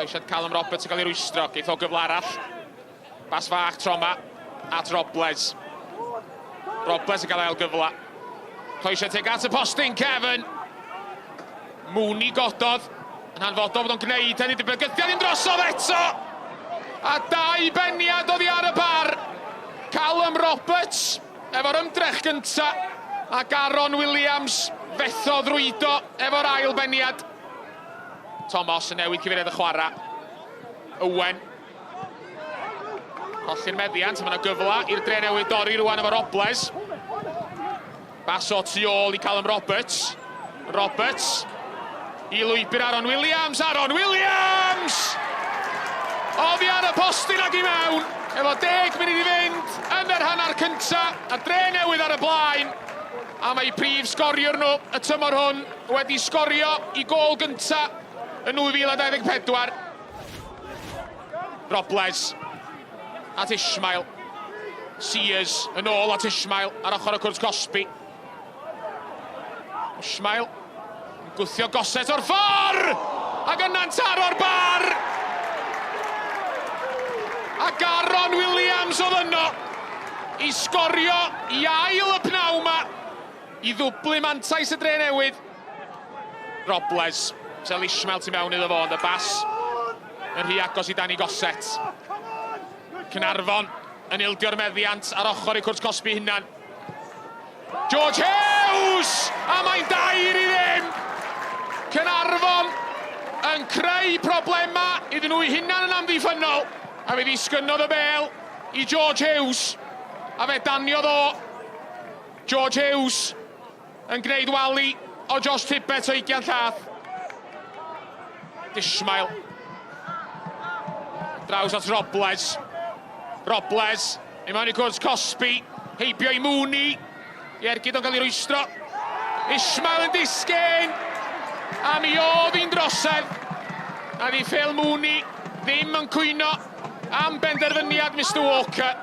Croesiad Callum Roberts yn cael ei rwystro. Geith o gyfle arall. Bas fach tro yma at Robles. Robles yn cael ail gyfle. Croesiad tuag at y postyn, Kevin. Mooney gododd. Yn hanfodol bod o'n gwneud hynny. Di bygythiad ddim drosodd eto. A dau beniad oddi ar y bar. Callum Roberts efo'r ymdrech gynta ac Aaron Williams fethodd rwydo efo'r ail beniad. Thomas yn newid cyfeiriad y chwarae. Owen. Colli'r meddiant, mae yna gyfle i'r dre newydd dorri rwan efo Robles. Bas o tu ôl i Callum Roberts. Roberts i lwybr Aaron Williams. Aaron Williams! Oddi ar y postyn ac i mewn. Efo deg munud i fynd yn yr hanner cynta, a dre newydd ar y blaen. A mae prif sgoriwr nhw y tymor hwn wedi sgorio i gôl gynta yn 2024. Robles at Ishmael. Sears yn ôl at Ishmael ar ochr y cwrt cosbi. Ishmael yn gwthio Gossett o'r ffordd! Ac yna'n taro'r bar! Ac Aaron Williams oedd yno i sgorio i ail y pnawn ma i ddwblu mantais y dre newydd. Robles, Sel Ishmael tu mewn iddo fo, ond y bas yn rhy agos i Danny Gossett. Caernarfon yn ildio'r meddiant ar ochr i cwrt cosbi hunan. George Hughes! A mae'n dair i ddim! Caernarfon yn creu problemau iddyn nhw'u hunan yn amddiffynnol. A fe ddisgynnodd y bêl i George Hughes. A fe daniodd o. George Hughes yn gwneud wali o Josh Tibbet o ugian llath. Ishmael. Draws at Robles. Robles i mewn i cwrs Cosby. Heibio i Mooney. I ergyd o'n cael ei rwystro. Ishmael yn disgyn! A mi oedd hi'n drosedd. A di Phil Mooney ddim yn cwyno am benderfyniad Mister Walker.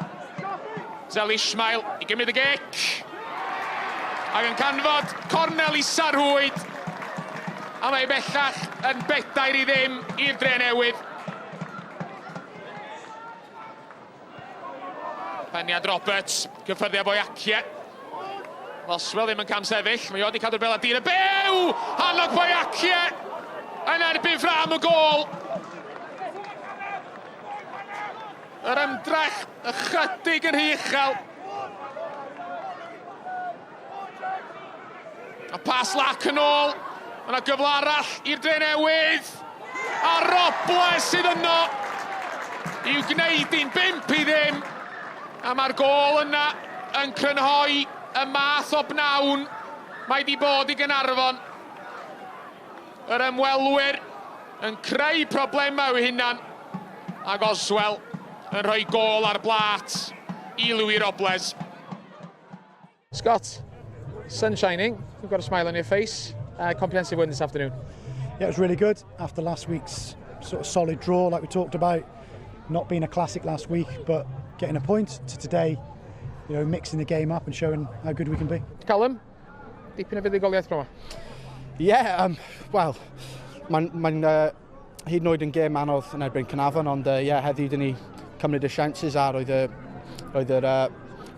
Zel Ishmael i gymryd y gic. Ac yn canfod cornel isa'r rhwyd. A mae bellach yn bedair i ddim i'r Dre Newydd. Peniad Roberts, cyffyrddiad Boyakie. Boswell ddim yn camsefyll, mae o wedi cadw'r bel ar dir y byw! Hannog Boyakie yn erbyn ffrâm y gôl. Yr ymdrech ychydig yn rhy uchel. A pas lac yn ôl. Mae yna gyfle arall i'r Dre Newydd. A Robles sydd yno i'w gwneud hi'n bump i ddim. A mae'r gôl yna yn crynhoi y math o bnawn mae di bod i Gaernarfon. Yr ymwelwyr yn creu problemau i'w hunan ac Oswell yn rhoi gôl ar blât i Louis Robles. Scott, sun shining, you've got a smile on your face. Comprehensive win this afternoon. Yeah, it was really good after last week's sort of solid draw, like we talked about, not being a classic last week, but getting a point to today, you know, mixing the game up and showing how good we can be. Callum, dipyn o fuddugoliaeth bro 'ma. Ie, yeah, wel, mae'n ma hyd yn oed yn gêm anodd yn erbyn Caernarfon, ond ie, yeah, heddiw dyn ni cymryd y chances a roedd y, roedd yr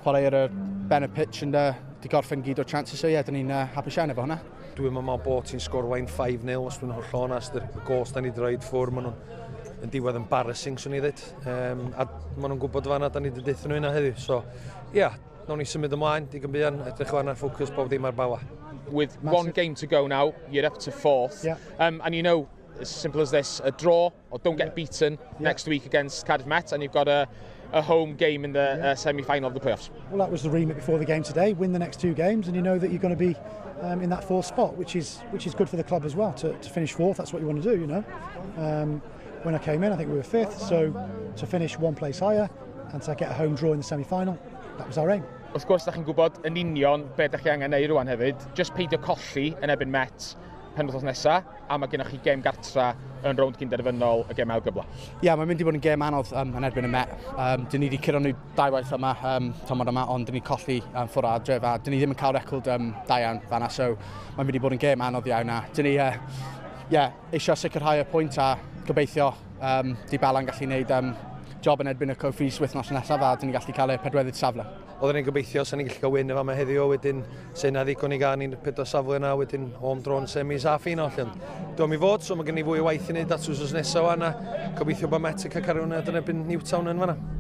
chwarae ar y ben y pitch yn di gorffen gyd o'r chances, so ie, yeah, dyn ni'n hapus iawn efo hwnna. Dwi'n meddwl bod ti'n sgorwain 5-0, os dwi'n hollol onast, y gols da ni wedi rhoi ffwr, maen nhw'n yn diwedd embarrassing, swn i ddweud. Um, a maen nhw'n gwybod fanna, da ni wedi deutha nhw hynna heddiw. So, ie, yeah, nawn ni symud ymlaen, digon buan, edrych fan ar ffocws bob dim ar bawa. With Massive. one game to go now, you're up to fourth. Yeah. And you know, it's as simple as this, a draw or don't get beaten next week against Cardiff Met, and you've got a home game in the semi-final of the playoffs. Well, that was the remit before the game today. Win the next two games, and you know that you're going to be in that fourth spot, which is good for the club as well, to finish fourth. That's what you want to do, you know. When I came in, I think we were fifth, so to finish one place higher and to get a home draw in the semi-final, that was our aim. Wrth gwrs, da chi'n gwybod yn union be da chi angen neud rwan hefyd. Just peidio colli yn erbyn Met penwythnos nesa, a mae gennych chi gêm gartra yn rownd gynderfynol y gêm ail gyfle. Ie, yeah, mae'n mynd i fod yn gêm anodd yn erbyn y Met. Dyn ni wedi curo nhw dau waith yma, tymor yma, ond dyn ni colli ffwrdd adref, a dyn ni ddim yn cael record da iawn fanna, so mae'n mynd i bod yn gêm anodd iawn. A dyn ni yeah, eisiau sicrhau y pwynt a Gobeithio di Balan gallu gwneud job yn erbyn y Cofis wythnos nesaf a dyn ni gallu cael y pedwerydd safle. Oedden ni'n gobeithio sa'n ni'n gallu cael win efo yma heddiw, wedyn sy'n na ddigon i gael ni'n pedwar safle yna, wedyn home draw yn semis a final. Dwi'n mi fod, so mae gen i fwy o waith i wneud at wsos nesaf wan, a gobeithio bod Met yn cael cario hwnna yn erbyn Newtown yn fanna.